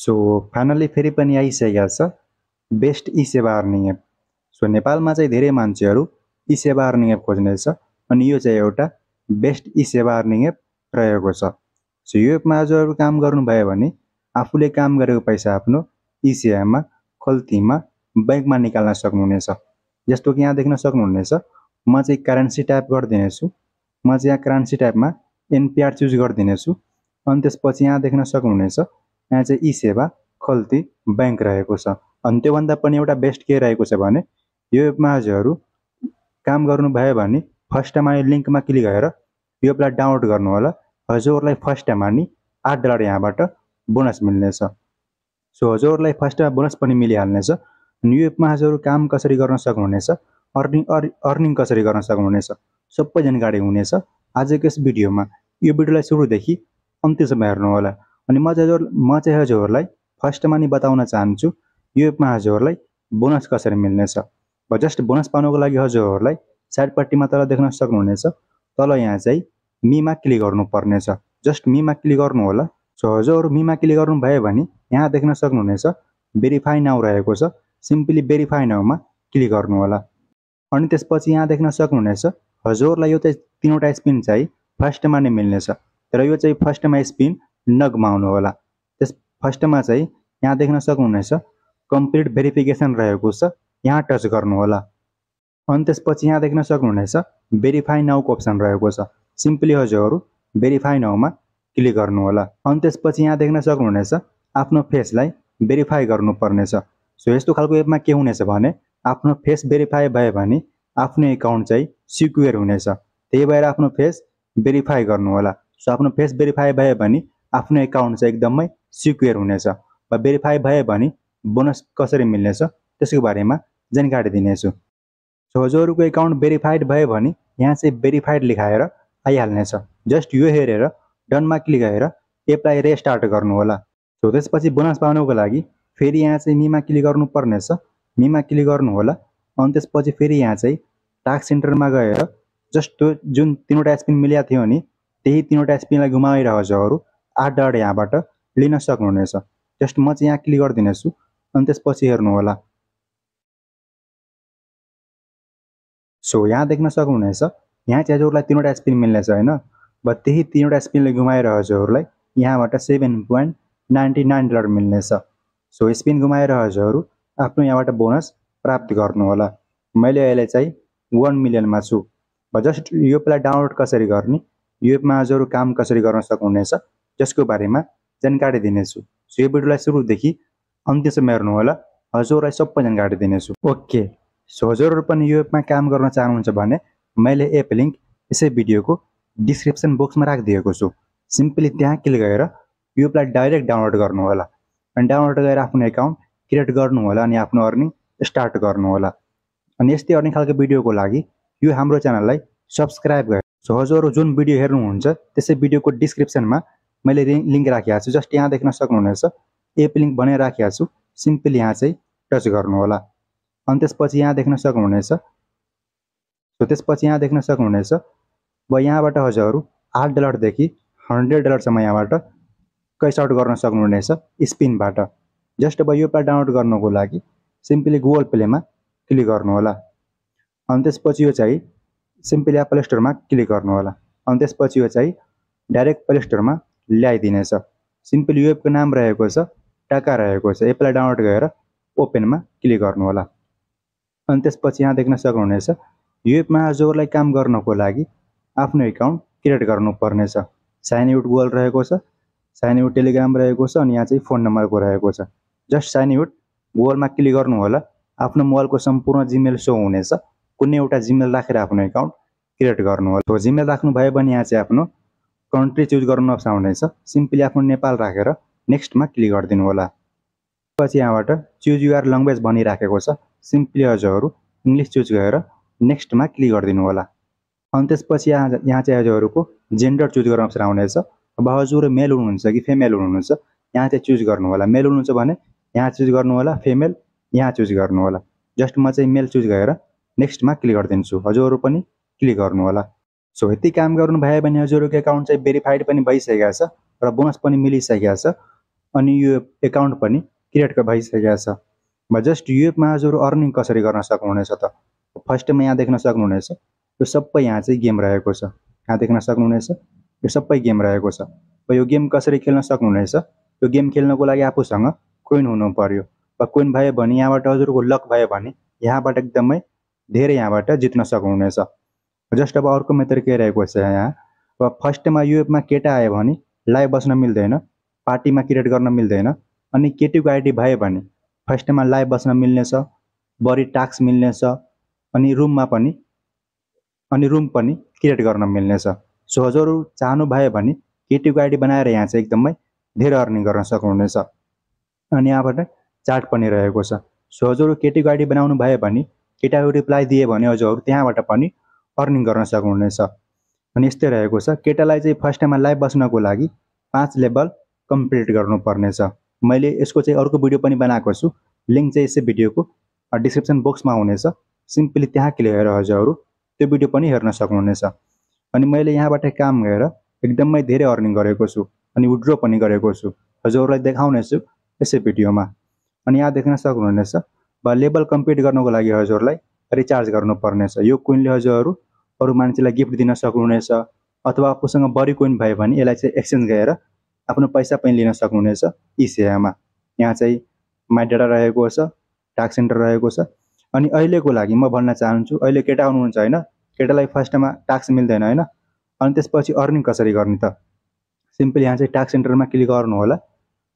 So finally फेरि पनि आइसकेको छ बेस्ट ई सेवा अर्निङ एप। सो नेपालमा चाहिँ धेरै मान्छेहरू ई सेवा अर्निङ एप खोज्नेछ अनि यो चाहिँ एउटा बेस्ट ई सेवा अर्निङ एप रहेको छ। सो यो एपमा हजुरहरू काम गर्नुभयो भने आफूले काम गरेको पैसा आफ्नो ई सेवामा खल्तीमा बैंकमा निकाल्न सक्नुहुनेछ। जस्तो कि यहाँ देख्न सक्नुहुनेछ म चाहिँ करेन्सी टाइप गरिदिनेछु। म चाहिँ यहाँ करेन्सी टाइपमा एनपीआर चुज गरिदिनेछु अनि त्यसपछि यहाँ देख्न सक्नुहुनेछ यहाँ चाहिँ ई सेवा खल्ती बैंक रहेको छ। अनि त्योभन्दा पनि एउटा बेस्ट के रहेको छ भने यो एपमा हजुरहरू काम गर्नुभयो भने फर्स्टमा यो लिङ्कमा क्लिक गरेर यो एपलाई डाउनलोड गर्नु होला। हजुरहरूलाई फर्स्टमा नि $8 यहाँबाट बोनस मिल्नेछ। सो हजुरहरूलाई फर्स्टमा बोनस पनि मिलिहाल्नेछ। अनि यो एपमा हजुरहरू काम कसरी गर्न सक्नुहुनेछ, अर्निङ कसरी गर्न सक्नुहुनेछ सबै जानकारी हुनेछ आजको यस भिडियोमा। यो भिडियोलाई सुरुदेखि अन्त्यसम्म हेर्नु होला। अनि म चाहिँ हजुरहरूलाई फर्स्टमा नि बताउन चाहन्छु यो एपमा हजुरहरूलाई बोनस कसरी मिल्नेछ। जस्ट बोनस पाउनको लागि हजुरहरूलाई साइडपट्टिमा तल देख्न सक्नुहुनेछ तल यहाँ चाहिँ मीमा क्लिक गर्नुपर्नेछ। जस्ट मीमा क्लिक गर्नु होला। सो हजुरहरू मीमा क्लिक गर्नुभयो भने यहाँ देख्न सक्नुहुनेछ भेरिफाई नाउ रहेको छ। सिम्पली भेरिफाई नाउमा क्लिक गर्नु होला। अनि त्यसपछि यहाँ देख्न सक्नुहुनेछ हजुरहरूलाई यो चाहिँ 3वटा स्पिन चाहिँ फर्स्टमा नै मिल्नेछ। तर यो चाहिँ फर्स्टमा स्पिन नगमाउनु होला। त्यस फर्स्टमा चाहिँ यहाँ देख्न सक्नुहुनेछ कम्प्लिट भेरिफिकेसन रहेको छ, यहाँ टच गर्नु होला। अनि त्यसपछि यहाँ देख्न सक्नुहुनेछ भेरिफाई नाउको अप्सन रहेको छ। सिम्पली हजुरहरू भेरिफाई नाउमा क्लिक गर्नु होला। अनि त्यसपछि यहाँ देख्न सक्नुहुनेछ आफ्नो फेसलाई भेरिफाई गर्नुपर्नेछ। सो यस्तो खालको एपमा के हुनेछ भने आफ्नो फेस भेरिफाई भयो भने आफ्नो एकाउन्ट चाहिँ सिक्योर हुनेछ। त्यही भएर आफ्नो फेस भेरिफाई गर्नु होला। सो आफ्नो फेस भेरिफाई भयो भने आफ्नो एकाउन्ट चाहिँ एकदमै सिक्योर हुनेछ। र भेरिफाई भयो भने बोनस कसरी मिल्नेछ त्यसको बारेमा जानकारी दिनेछु। सो हजुरहरूको एकाउन्ट भेरिफाइड भयो भने यहाँ चाहिँ भेरिफाइड लेखाएर आइहाल्नेछ। जस्ट यो हेरेर डनमा क्लिक गरेर एपलाई रेस्टार्ट गर्नु होला। सो त्यसपछि बोनस पाउनको लागि फेरि यहाँ चाहिँ मीमा क्लिक गर्नुपर्नेछ। मीमा क्लिक गर्नु होला। अनि त्यसपछि फेरि यहाँ चाहिँ टास्क सेन्टरमा गएर जस्ट त्यो जुन 3वटा स्पिन मिलेको थियो नि त्यही 3वटा स्पिनलाई घुमाएर हजुरहरू $8 यहाँबाट लिन सक्नुहुनेछ। जस्ट म चाहिँ यहाँ क्लिक गरिदिनेछु अनि त्यसपछि हेर्नु होला। सो यहाँ देख्न सक्नुहुनेछ यहाँ चाहिँ हजुरहरूलाई 3वटा स्पिन मिल्नेछ होइन। त्यही 3वटा स्पिनले घुमाएर हजुरहरूलाई यहाँबाट $7.99 मिल्नेछ। सो स्पिन घुमाएर हजुरहरू आफ्नो यहाँबाट बोनस प्राप्त गर्नु होला। मैले अहिले चाहिँ 1 मिलियनमा छु। जस्ट यो एपलाई डाउनलोड कसरी गर्ने, यो एपमा हजुरहरू काम कसरी गर्न सक्नुहुनेछ जसको बारेमा जानकारी दिनेछु। सो यो भिडियोलाई सुरुदेखि अन्त्यसम्म हेर्नु होला। हजुरहरूलाई सबै जानकारी दिनेछु। ओके, सो हजुरहरू पनि यो एपमा काम गर्न चाहनुहुन्छ भने मैले एप लिङ्क यसै भिडियोको डिस्क्रिप्सन बक्समा राखिदिएको छु। सिम्पली त्यहाँ क्लिक गरेर यो एपलाई डाइरेक्ट डाउनलोड गर्नु होला। अनि डाउनलोड गरेर आफ्नो एकाउन्ट क्रिएट गर्नु होला अनि आफ्नो अर्निङ स्टार्ट गर्नु होला। अनि यस्तै अर्निङ खालको भिडियोको लागि यो हाम्रो च्यानललाई सब्सक्राइब गरेर। सो हजुरहरू जुन भिडियो हेर्नुहुन्छ त्यसै भिडियोको डिस्क्रिप्सनमा मैले लिङ्क राखेको छु। जस्ट यहाँ देख्न सक्नुहुनेछ एप लिङ्क बनाएर राखेको छु। सिम्पली यहाँ चाहिँ टच गर्नु होला। अनि त्यसपछि यहाँ देख्न सक्नुहुनेछ अब यहाँबाट हजुरहरू $8 देखि $100 सम्म यहाँबाट कैस आउट गर्न सक्नुहुनेछ स्पिनबाट। जस्ट अब यो एपलाई डाउनलोड गर्नको लागि सिम्पली गुगल प्लेमा क्लिक गर्नु होला। अनि त्यसपछि यो चाहिँ सिम्पली एप्पल स्टोरमा क्लिक गर्नु होला। अनि त्यसपछि यो चाहिँ डाइरेक्ट प्ले स्टोरमा ल्याइदिनेछ। सिम्पली यो एपको नाम रहेको छ टाका रहेको छ। एपलाई डाउनलोड गरेर ओपनमा क्लिक गर्नु होला। अनि त्यसपछि यहाँ देख्न सक्नुहुनेछ यो एपमा हजुरहरूलाई काम गर्नको लागि आफ्नो एकाउन्ट क्रिएट गर्नुपर्नेछ। साइन आउट गुगल रहेको छ, साइन आउट टेलिग्राम रहेको छ अनि यहाँ चाहिँ फोन नम्बरको रहेको छ। जस्ट साइन आउट गुगलमा क्लिक गर्नु होला। आफ्नो मोबाइलको सम्पूर्ण जिमेल सो हुनेछ। कुनै एउटा जिमेल राखेर आफ्नो एकाउन्ट क्रिएट गर्नु होला। तो जिमेल राख्नुभयो भने यहाँ चाहिँ आफ्नो कन्ट्री चुज गर्नु अप्सन हुनेछ। सिम्पली आफ्नो नेपाल राखेर नेक्स्टमा क्लिक गरिदिनु होला। पछि यहाँबाट चुज युआर ल्याङ्ग्वेज भनिराखेको छ। सिम्पली हजुरहरू इङ्ग्लिस चुज गरेर नेक्स्टमा क्लिक गरिदिनु होला। अनि त्यसपछि यहाँ चाहिँ हजुरहरूको जेन्डर चुज गर्न अप्सन आउनेछ। अब हजुर मेल हुनुहुन्छ कि फिमेल हुनुहुन्छ यहाँ चाहिँ चुज गर्नु होला। मेल हुनुहुन्छ भने यहाँ चुज गर्नु होला, फिमेल यहाँ चुज गर्नु होला। जस्ट म चाहिँ मेल चुज गरेर नेक्स्टमा क्लिक गरिदिन्छु। हजुरहरू पनि क्लिक गर्नु होला। सो यति काम गर्नुभयो भने हजुरहरूको एकाउन्ट चाहिँ भेरिफाइड पनि भइसकेको छ र बोनस पनि मिलिसकेको छ। अनि यो एकाउन्ट पनि क्रिएट भइसकेको छ। जस्ट यो एपमा हजुर अर्निङ कसरी गर्न सक्नुहुनेछ त फर्स्टमा यहाँ देख्न सक्नुहुनेछ यो सबै यहाँ चाहिँ गेम रहेको छ। यहाँ देख्न सक्नुहुनेछ यो सबै गेम रहेको छ। यो गेम कसरी खेल्न सक्नुहुनेछ यो गेम खेल्नको लागि आफूसँग कोइन हुनु पर्यो। कोइन भयो भने यहाँबाट हजुरको लक भयो भने यहाँबाट एकदमै धेरै यहाँबाट जित्न सक्नुहुनेछ। जस्ट अब अर्को मेथड के रहेको छ यहाँ अब फर्स्टमा यो एपमा केटा आयो भने लाइभ बस्न मिल्दैन, पार्टीमा क्रिएट गर्न मिल्दैन। अनि केटीको आइडी भयो भने फर्स्टमा लाइभ बस्न मिल्नेछ, बढी टास्क मिल्नेछ, अनि रुम पनि क्रिएट गर्न मिल्नेछ। सो हजुरहरू चाहनु भयो भने केटीको आइडी बनाएर यहाँ चाहिँ एकदमै धेरै अर्निङ गर्न सक्नुहुनेछ। अनि यहाँबाट चार्ट पनि रहेको छ। सो हजुरहरू केटीको आइडी बनाउनु भयो भने केटाको रिप्लाई दिए भने हजुरहरू त्यहाँबाट पनि अर्निङ गर्न सक्नुहुनेछ। अनि यस्तै रहेको छ। केटालाई चाहिँ फर्स्टमा लाइभ बस्नको लागि 5 लेभल कम्प्लिट गर्नुपर्नेछ। मैले यसको चाहिँ अर्को भिडियो पनि बनाएको छु, लिङ्क चाहिँ यसै भिडियोको डिस्क्रिप्सन बक्समा हुनेछ। सिम्पली त्यहाँ क्लिक गरेर हजुरहरू त्यो भिडियो पनि हेर्न सक्नुहुनेछ। अनि मैले यहाँबाट काम गरेर एकदमै धेरै अर्निङ गरेको छु अनि विड्रो पनि गरेको छु, हजुरहरूलाई देखाउनेछु यसै भिडियोमा। अनि यहाँ देख्न सक्नुहुनेछ लेभल कम्प्लिट गर्नको लागि हजुरलाई रिचार्ज गर्नुपर्नेछ। यो कोइनले हजुरहरू अरू मान्छेलाई गिफ्ट दिन सक्नुहुनेछ, अथवा आफूसँग बढी कोइन भयो भने यसलाई चाहिँ एक्सचेन्ज गरेर आफ्नो पैसा पनि लिन सक्नुहुनेछ यी सेवामा। यहाँ चाहिँ माई डाटा रहेको छ, टास्क सेन्टर रहेको छ। अनि अहिलेको लागि म भन्न चाहन्छु अहिले केटा हुनुहुन्छ होइन, केटालाई फर्स्टमा टास्क मिल्दैन होइन, अनि त्यसपछि अर्निङ कसरी गर्ने त सिम्पली यहाँ चाहिँ टास्क सेन्टरमा क्लिक गर्नु होला।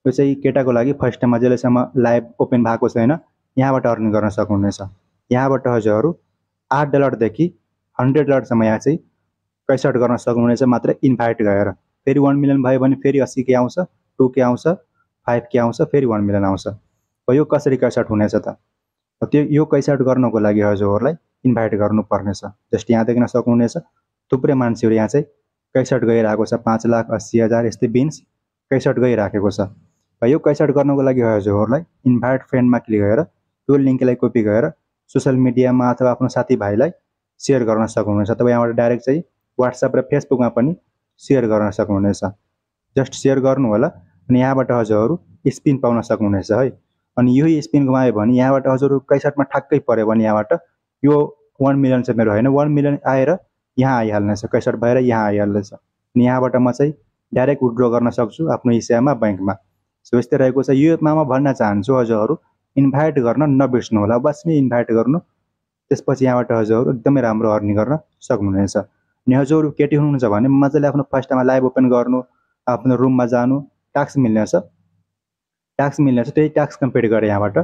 यो चाहिँ केटाको लागि फर्स्टमा जहिलेसम्म लाइभ ओपन भएको छैन यहाँबाट अर्निङ गर्न सक्नुहुनेछ। यहाँबाट हजुरहरू $8 देखि $100 यहाँ चाहिँ कैसट गर्न सक्नुहुनेछ मात्र इन्भाइट गरेर। फेरि 1 मिलियन भयो भने फेरि 80 के आउँछ, 2 के आउँछ, 5 के आउँछ, फेरि 1 मिलियन आउँछ। यो कसरी कैसट हुनेछ त त्यो यो कैसट गर्नको लागि हजुरहरूलाई इन्भाइट गर्नुपर्नेछ। जस्ट यहाँ देख्न सक्नुहुनेछ थुप्रै मान्छेहरू यहाँ चाहिँ कैसट गइरहेको छ, 5,80,000 यस्तै बिन्स कैसट गइराखेको छ। यो कैसट गर्नको लागि हजुरहरूलाई इन्भाइट फ्रेन्डमा क्लिक गरेर त्यो लिङ्कलाई कपी गरेर सोसियल मिडियामा अथवा आफ्नो साथीभाइलाई सेयर गर्न सक्नुहुनेछ, अथवा यहाँबाट डाइरेक्ट चाहिँ व्हाट्सएप र फेसबुकमा पनि सेयर गर्न सक्नुहुनेछ। जस्ट सेयर गर्नु होला अनि यहाँबाट हजुरहरू स्पिन पाउन सक्नुहुनेछ है। अनि यही स्पिन घुमायो भने यहाँबाट हजुरहरू कैसटमा ठ्याक्कै पर्यो भने यहाँबाट यो 1 मिलियन चाहिँ मेरो होइन, 1 मिलियन आएर यहाँ आइहाल्नेछ, कैसट भएर यहाँ आइहाल्नेछ। अनि यहाँबाट म चाहिँ डाइरेक्ट विड्रो गर्न सक्छु आफ्नो हिस्सामा बैंकमा। सो यस्तै रहेको छ। यो एपमा म भन्न चाहन्छु हजुरहरू इन्भाइट गर्न नबिर्स्नु होला, बस इन्भाइट गर्नु, त्यसपछि यहाँबाट हजुरहरू एकदमै राम्रो अर्निङ गर्न सक्नुहुनेछ। अनि हजुरहरू केटी हुनुहुन्छ भने मजाले आफ्नो फर्स्टमा लाइभ ओपन गर्नु, आफ्नो रुममा जानु, टास्क मिल्नेछ, त्यही टास्क कम्प्लिट गरेर यहाँबाट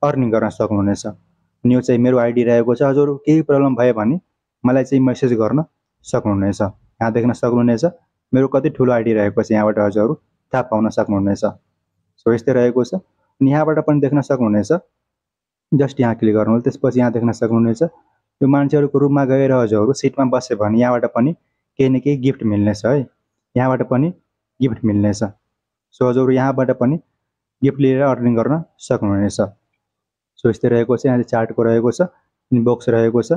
अर्निङ गर्न सक्नुहुनेछ। अनि यो चाहिँ मेरो आइडी रहेको छ। हजुरहरू केही प्रब्लम भयो भने मलाई चाहिँ मेसेज गर्न सक्नुहुनेछ। यहाँ देख्न सक्नुहुनेछ मेरो कति ठुलो आइडी रहेको छ, यहाँबाट हजुरहरू थाहा पाउन सक्नुहुनेछ। सो यस्तै रहेको छ। अनि यहाँबाट पनि देख्न सक्नुहुनेछ, जस्ट यहाँ क्लिक गर्नु, त्यसपछि यहाँ देख्न सक्नुहुनेछ यो मान्छेहरूको रुममा गएर हजुरहरू सिटमा बस्यो भने यहाँबाट पनि केही न केही गिफ्ट मिल्नेछ है, यहाँबाट पनि गिफ्ट मिल्नेछ। सो हजुरहरू यहाँबाट पनि गिफ्ट लिएर अर्निङ गर्न सक्नुहुनेछ। सो यस्तै रहेको छ। यहाँ चाहिँ चार्टको रहेको छ, अनि बक्स रहेको छ,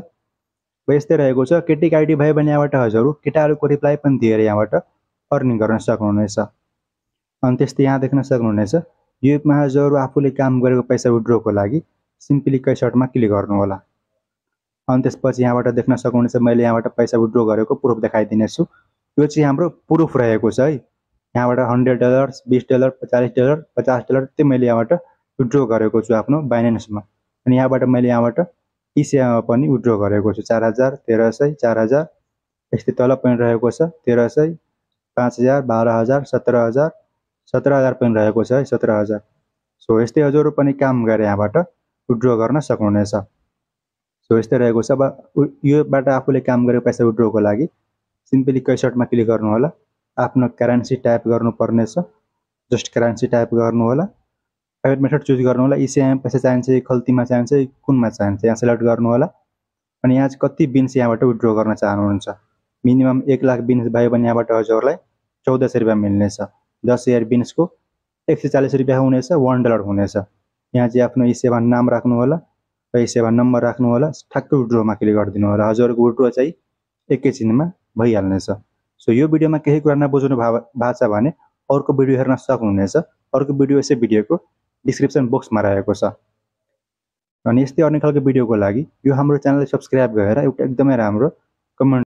यस्तै रहेको छ। केटीको आइडी भयो भने यहाँबाट हजुरहरू केटाहरूको रिप्लाई पनि दिएर यहाँबाट अर्निङ गर्न सक्नुहुनेछ। अनि त्यस्तै यहाँ देख्न सक्नुहुनेछ यो एपमा हजुरहरू आफूले काम गरेको पैसा विड्रोको लागि सिम्पली कैसटमा क्लिक गर्नु होला। अनि त्यसपछि यहाँबाट देख्न सक्नुहुनेछ मैले यहाँबाट पैसा विड्रो गरेको प्रुफ देखाइदिनेछु। यो चाहिँ हाम्रो प्रुफ रहेको छ है। यहाँबाट $100, $20, $40, $50 त्यो मैले यहाँबाट विड्रो गरेको छु आफ्नो बाइनेन्समा। अनि यहाँबाट मैले यहाँबाट इसिआईमा पनि विड्रो गरेको छु 4,000, 1,300, 4,000 यस्तै तल पनि रहेको छ 1,300, 5,000, 12,000, 17,000, 17,000 पनि रहेको छ है 17,000। सो यस्तै हजुरहरू पनि काम गरेर यहाँबाट विड्रो गर्न सक्नुहुनेछ। सो यस्तै रहेको छ। अब योबाट आफूले काम गरेको पैसा विड्रोको लागि सिम्पली कैसटमा क्लिक गर्नु होला, आफ्नो करेन्सी टाइप गर्नुपर्नेछ, जस्ट करेन्सी टाइप गर्नु होला, पेमेन्ट मेथड चुज गर्नु होला, इसिआईमा पैसा चाहिन्छ, खल्तीमा चाहिन्छ, कुनमा चाहिन्छ यहाँ सेलेक्ट गर्नु होला। अनि यहाँ चाहिँ कति बिन्स यहाँबाट विड्रो गर्न चाहनुहुन्छ, मिनिमम 1 लाख बिन्स भयो भने यहाँबाट हजुरहरूलाई 1,400 रुपियाँ मिल्नेछ। 10,000 बिन्सको 140 रुपियाँ हुनेछ, $1 हुनेछ। यहाँ चाहिँ आफ्नो इसिआईमा नाम राख्नु होला र इसिआईमा नम्बर राख्नु होला, ठ्याक्कै विड्रोमा क्लिक गरिदिनु होला। हजुरहरूको विड्रो चाहिँ एकैछिनमा भइहाल्नेछ। सो यो भिडियोमा केही कुरा नबुझ्नु भएको छ भने अर्को भिडियो हेर्न सक्नुहुनेछ। अर्को भिडियो चाहिँ भिडियोको डिस्क्रिप्सन बक्समा रहेको छ। अनि यस्तै अन्य खालको भिडियोको लागि यो हाम्रो च्यानललाई सब्स्क्राइब गरेर एउटा एकदमै राम्रो कमेन्ट